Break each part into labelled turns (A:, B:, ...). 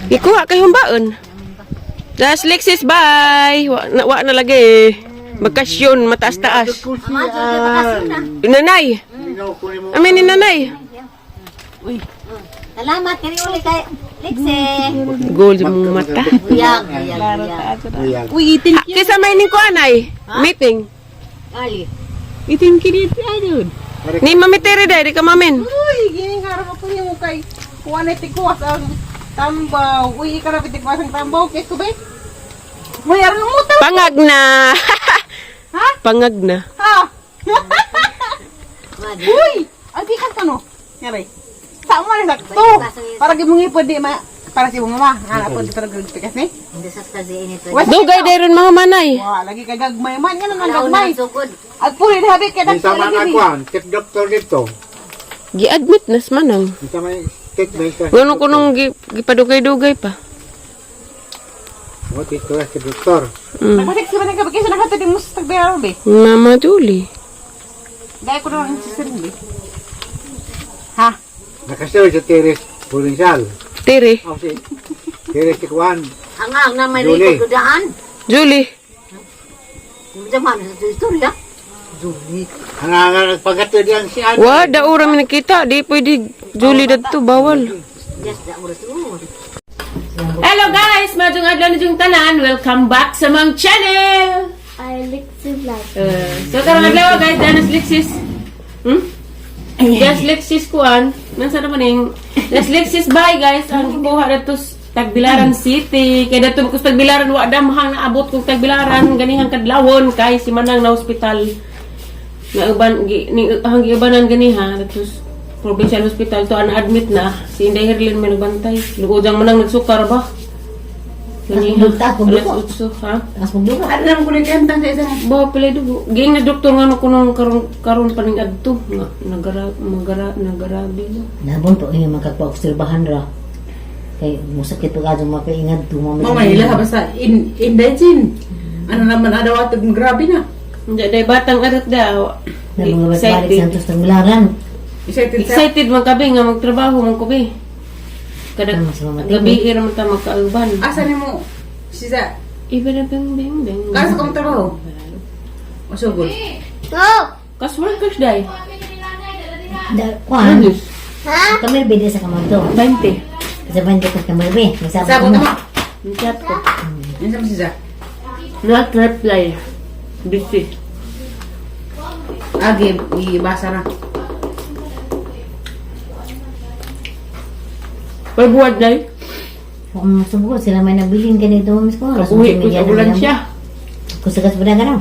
A: Ikuha kay humbaon. Das Lexis, bye. Wa na lagi. Bakasyon, mataas-taas. Nanay. Amin ni nanay.
B: Salamat kini uli kay Lexie.
A: Gold mong mata.
B: Uyag, uyag, uyag.
C: Uy, itin
A: Ah, kisa may ning ko anay. Meeting.
B: Ali.
C: itin kinit ay dude.
A: Ni Mami Tere dai, di ka mamin.
C: Uy, gini nga ra ko nimo kay kuha na tikuas ang tambaw. Uy, ikaw na tikuas ang tambaw kay kubay. Uy, aron mo ta.
A: Pangag na.
C: Ha?
A: Pangag na.
C: Ha? Uy, ang gikan pa no. Ngari. Sa mo na sakto. Para gid mo ngipod di ma para si mama. Nga na pod para gud pikas ni.
B: Hindi sa kasi ini to.
A: Dugay dai ron mga manay.
C: Wa lagi ka gagmay man nga nang
B: Alaw na
C: gagmay.
B: sugod.
C: At puli na habi kay
D: Di
C: dagko
D: sama
C: lagi
D: na
C: ni.
D: kuan, tip doktor dito.
A: Gi-admit na sa manang.
D: Di sama statement ka.
A: Ngano ko nung gipadugay-dugay pa.
D: O, dito si doktor.
C: Nagpasik si man ka kaysa nakatid mo sa tagbayaro be.
A: Mama Julie.
C: Dai ko na ang sister be. Ha?
D: Nakasawi sa Teres Provincial.
A: Tere.
D: O, si Teres si Kuan.
B: Ang ang na may
D: Julie.
B: likod daan.
A: Julie.
B: Hindi man sa istorya. Julie.
D: Ang ang pagkato diyan si Ano.
A: Wa, daura mi nakita. Di pwede Julie dadto bawal.
B: Yes, da oras mo.
A: Hello guys, madung adlaw ni jung tanan. Welcome back sa mang channel.
E: I like to vlog.
A: So karong adlaw guys, danas Lexis. Das Lexis kuan. Nansa naman ning Das Lexis bye guys. Ang gikuha dato sa Tagbilaran City. Kay dato ko sa Tagbilaran wa damhang naabot kog Tagbilaran ganihang kadlawon kay si Manang na hospital. Nga uban gi, ni ang giubanan ganiha dato sa Provincial Hospital to ana admit na si Inday Herlin may nagbantay. Luodang manang nagsukar ba? Ganiha.
B: Nagdugta, kung
A: Alas
B: dugo.
A: 8, ha?
B: Taas mo dugo.
C: Ano naman ko nagkantang sa isa?
A: Ba pala dugo. Ging na doktor nga no kunong karon karon pa ning adto nga nagara magara nagarabi na.
B: Nabon po ini makakpa-obserbahan ra. Kay musakit pag adto makaingad to mama.
C: Mama ila basta in indagin. Ano naman ada watag grabe na.
A: Hindi day batang arat daw.
B: Na mga balik
A: Excited.
B: Santos ng Bilaran.
C: Excited sa
A: Excited man kabi nga magtrabaho man ko bi. Kada
B: Tama sa mga
A: gabi ra man ta magkauban.
C: Asa nimo siya
A: Iba na bang bang bang.
C: Kasa kang trabaho? O sugod.
E: Go!
A: Kas workers day.
B: Da kuan.
A: Ano?
E: Ha?
B: Kamil bide sa kamanto.
A: 20.
B: Sa bandi ko kamil be. Masabot
C: Sabot
B: mo.
C: mo.
A: Ang chat ko.
C: Ano sa siya?
A: Not reply. Busy.
C: Agi ibasa na.
A: May buwad day.
B: Kung sugod sila may nabilin kanito mis ko.
A: Uwi ko sa ambulansya.
B: Kusagas ba ka na?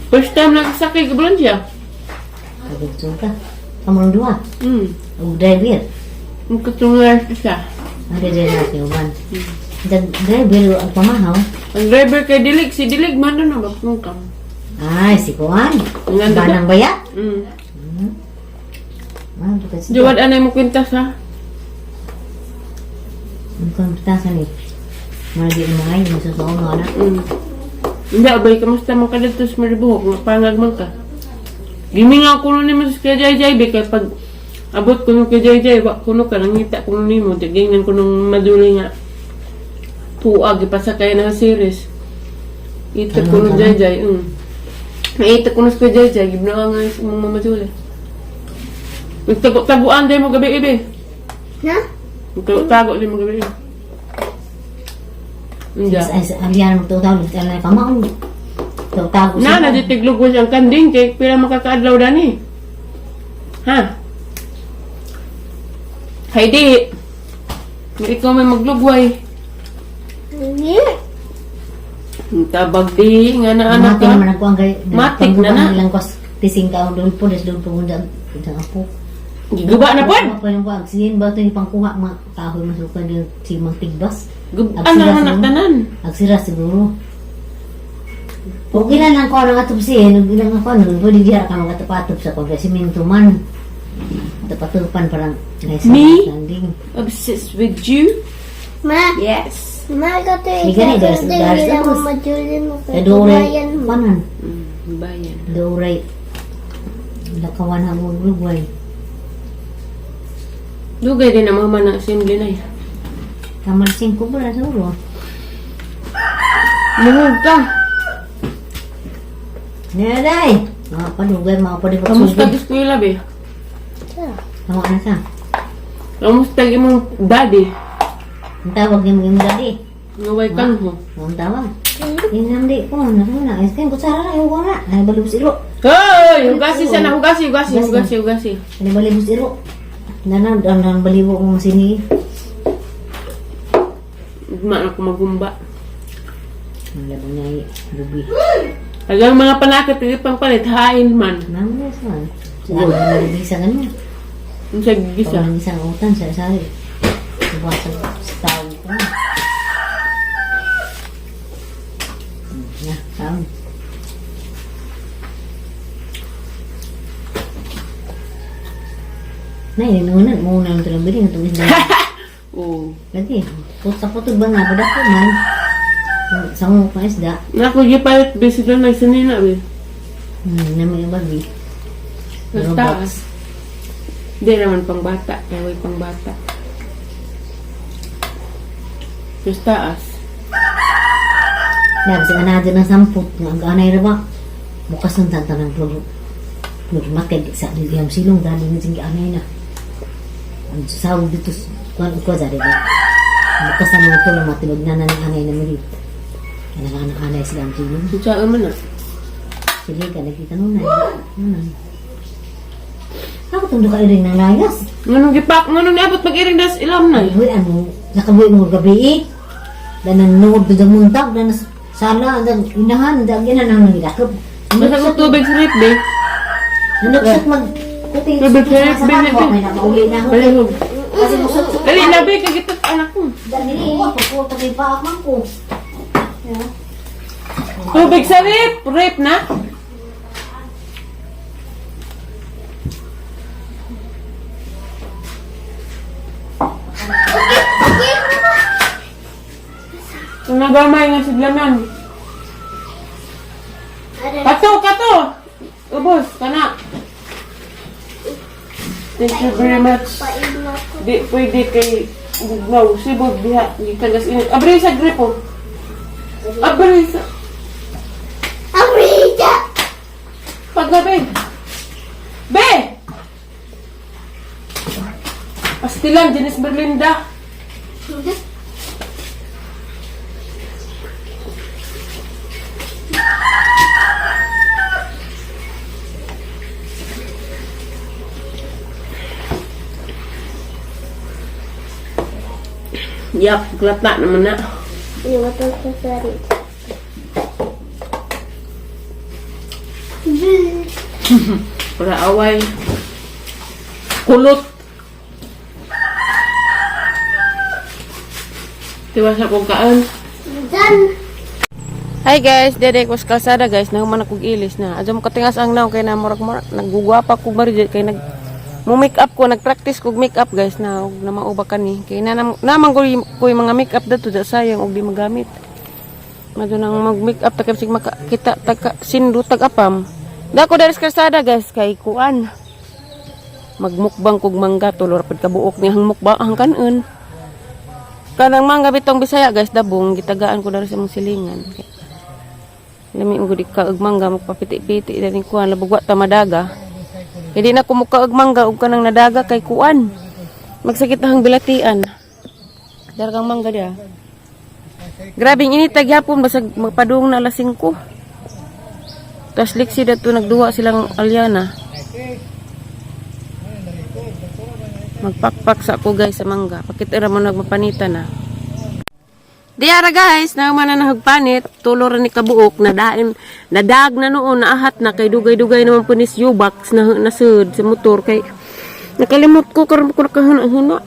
A: First time lang sakay sa ambulansya.
B: Kagugtong ka. Kamong duha. Og driver.
A: Ang katungan siya.
B: Ang driver na si Uban. Driver ang pamahaw.
A: Ang driver kay Dilig, si Dilig man na bakong kam.
B: Ay, si Kuan.
A: Ang ganda ba?
B: Banang baya. Ah, bukan siya.
A: Juwad anay mo kwintas ha.
B: Ang kumputasan ni. Malagi mo ngayon, masusuong mo na.
A: Hindi, abay, kamusta man ka dito sa Maribuhok? Mapangag man ka. Gimingaw ko nun nimo sa kay Jay Jay, be, kay pag abot ko nung kay Jay Jay, wa kuno ka, nangita ko nun nimo, tigingnan ko nung maduli nga. Tuag, ipasakay na sa series. Ita ko nung Jay Jay, Naita ko nung sa kay Jay Jay, gibna nga sa mga maduli. Nagtago-taguan din mo gabi, ibe.
E: Na?
A: Nagtago-tago din mo gabi. Hindi.
B: Sa alian mo tawag sa alay kamaon. Tawag
A: Na, naditiglog ko siyang kanding kay pila makakaadlaw dani. Ha? Heidi. Nga ikaw may maglugway.
E: Hindi.
A: Ang tabag di nga na anak
B: Mati
A: ka.
B: naman ang kuang kay
A: Matik na na.
B: Ilang kos tising ka doon po, des doon po undang undang apo.
A: Giguba na pod.
B: Pa yung kuang siyin ba ito yung pangkuha ma kahoy masukan din si Mang Tigbas.
A: Gubaan na anak tanan.
B: Agsira siguro. Okay lang ang kuang nga tupsi, nung ilang ako nung pwede diya ka mga sa kuang kasi minto man. Tapatupan parang
A: Me?
B: Landing.
A: Obsessed with you?
E: Ma?
A: Yes.
E: Ma, kato
B: Hindi gani, daras
E: nila
B: tapos.
E: Mama Julie mo kay
B: Doray,
E: kumayan mo.
B: panan.
A: Bayan.
B: Doray. Lakawan ha mo lugway.
A: Dugay din ang mga ng assembly na eh.
B: Kamar 5 ba na siguro.
A: Muhog ka.
B: Naday! Mga padugay, mga padugay.
A: Kamusta ang eskwela be?
B: Tama na sa.
A: Kamusta ang imong daddy?
B: Ang tawag yung mga dadi.
A: Ngaway kang ho.
B: Ang tawag. Inamdi ko, nakuna. Ay, kaya kutsara na, yung na. Ay, balibos ilo.
A: Hoy! Hugasi siya na, hugasi, hugasi, hugasi, hugasi.
B: Ay, balibos ilo. Nanan, ang ang balibo kong sini.
A: Ugma na ko magumba.
B: Ang labo niya ay lubi.
A: Hanggang mga panakit, hindi pang palit, hain man.
B: Naman na sa. Sa ano na lubi sa kanya.
A: Ang sa gisa.
B: Pag isang utan, sa sari. Bukas sa tawag ko. Na, tawag. Na, yun muna, muna ang tulong bilhin, itong isda.
A: Oo.
B: Lagi, puta ko ito ba nga, pada ko man. Sa mga pa isda,
A: Naku, gipalit, busy doon, nagsinina, be.
B: Namin yung babi.
A: Basta. Hindi naman pang bata. Kaya pang bata. Basta taas.
B: Dahil sa anadyo ng samput, nga ang anay ra ba? Bukas ng tanta ng plug. Nagmakay sa niliyam silong dahil ng singgi anay na. Ang sawag dito, kuan ko sa ba? Bukas na mga tulong matibag na na ng anay na muli. Anak anay sila ang silong.
A: Saan man na?
B: Sige ka, nakita nunay. Nunay. Ako tundo ka rin ng layas.
A: Nganong gipak, nganong niabot pag-iring das ilam na.
B: Uy, ano, nakabuhi mo gabi eh. Dan nang nuod sa muntag, dan sala, dan inahan, dan ginahan ang nangilakap.
A: Basta kong tubig sa rip, be.
B: Nanuksot mag... Kuti,
A: Tubig sa rip,
B: sa
A: be,
B: ako,
A: be.
B: may nakauli na ako.
A: Balihog.
B: Kasi musot sa...
A: Dali na, be, kagitot anak ko.
B: Dali, pagputo kay pa ako ko.
A: Tubig sa rip! Rip na! Nagamay nga sidlanan. Kato, kato! Ubos, kana. Thank you very much. Di pwede kay bugnaw, sibog diha, gitagas init. Abri sa gripo. Abri sa...
E: Abrita!
A: Paggabi. Be! Pastilan, Janice Berlinda. Yak, glata naman na.
E: Ini
A: Para away. Kulot. Tiwas akong kaan.
E: Done.
A: Hi guys, dede ko sa kalsada guys, nahuman akong ilis na. Adyo mo katingas ang naw kay na murag murag naggugwapa ko bari kay nag mo make up ko, nagpractice kog make up guys na og na mauba kani. Kay na naman ko koy mga make up dato da sayang og di magamit. Madto nang mag make up ta kay sig makakita tag sindu tag apam. Dako dari sa kalsada guys kay kuan. Magmukbang kog mangga tulor pud kabuok ni hang mukbang ang kanon. Kanang mangga bitong Bisaya guys dabong gitagaan ko dari sa mong silingan. Lami mo gud ka og mangga magpapiti-piti dani kuan labog wa ta madaga. Hindi na ko muka og mangga og kanang nadaga kay kuan. Magsakit na ang bilatian. Dargang mangga dia. Grabe ang init gyapon basag magpadung na alas 5. Tas liksi dato nagduwa silang alyana. Magpakpak sa ako guys sa mangga. Pakitira mo nagmapanita na. Diara guys, naman na nahagpanit, tulo ra ni kabuok na dain nadag na noon naahat na kay dugay-dugay naman po ni U-box na nasud sa motor kay nakalimot ko karon ko nakahuna-huna.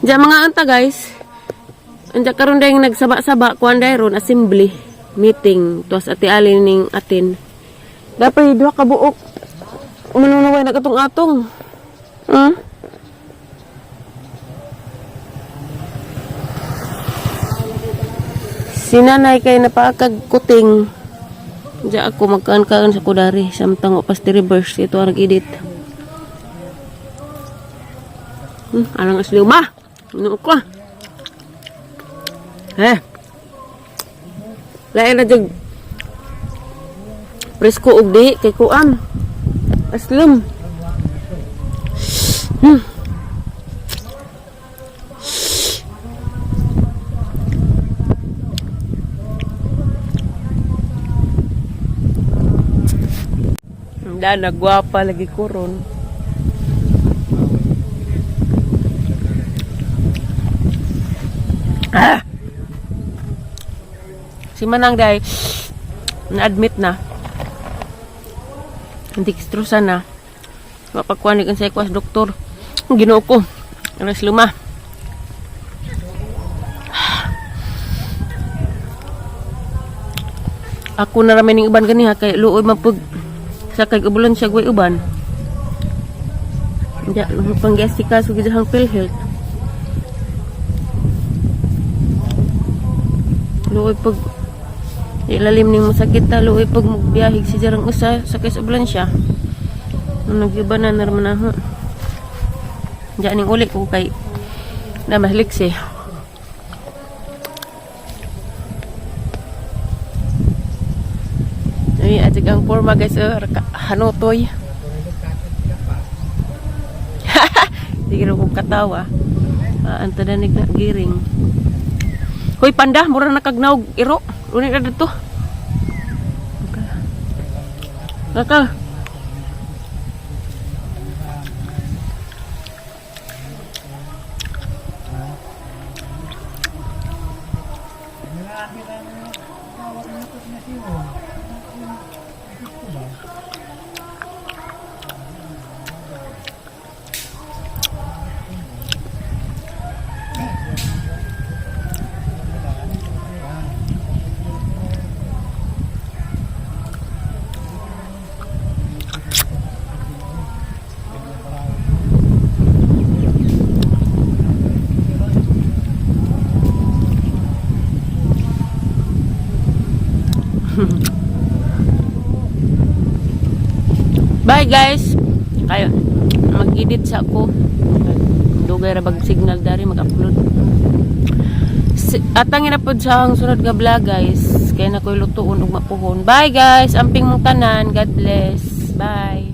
A: Diya mga anta guys. Anja karon dayong nagsaba-saba kuan dayron assembly meeting tuas ati alin ning atin. Dapat duha ka buok manunuway na katong atong. Si nanay kay napaakag kuting. Diya ako magkaan-kaan sa kudari. Samtang upas ti reverse. Ito ang nag-edit. Arang asluma. Ano ko? Eh. Lain na jud. Presko og di kay kuan. Aslum. Da nagwapa lagi ko ron. Ah! Si Manang day na-admit na. Dextrosa na. Mapagkuha ni sa kwas doktor. Ginoo ko. Alas luma. Ako na ramen ning uban ganiha kay luoy mapug sa kay ubulan siya gway uban. Ja, panggiasika sa gidahang PhilHealth. Luoy pag ilalim ning masakit ta, luoy pag magbiyahig si jarang usa sakay sa ambulansya. Nung nag-iba na naman na ho. Diyan ning uli ko kay na mahliksi. Ay, atig ang forma guys, oh, hanutoy. Di ko katawa. Ah, anta na giring. Hoy panda, mura na kagnaog iro. Uni na dito. Kaka. Bye guys. Kayo mag-edit sa ako. Dugay ra bag signal dari mag-upload. Atangin na pod sa ang sunod nga vlog guys. Kaya na ko'y lutuon ug mapuhon. Bye guys. Amping mong tanan. God bless. Bye.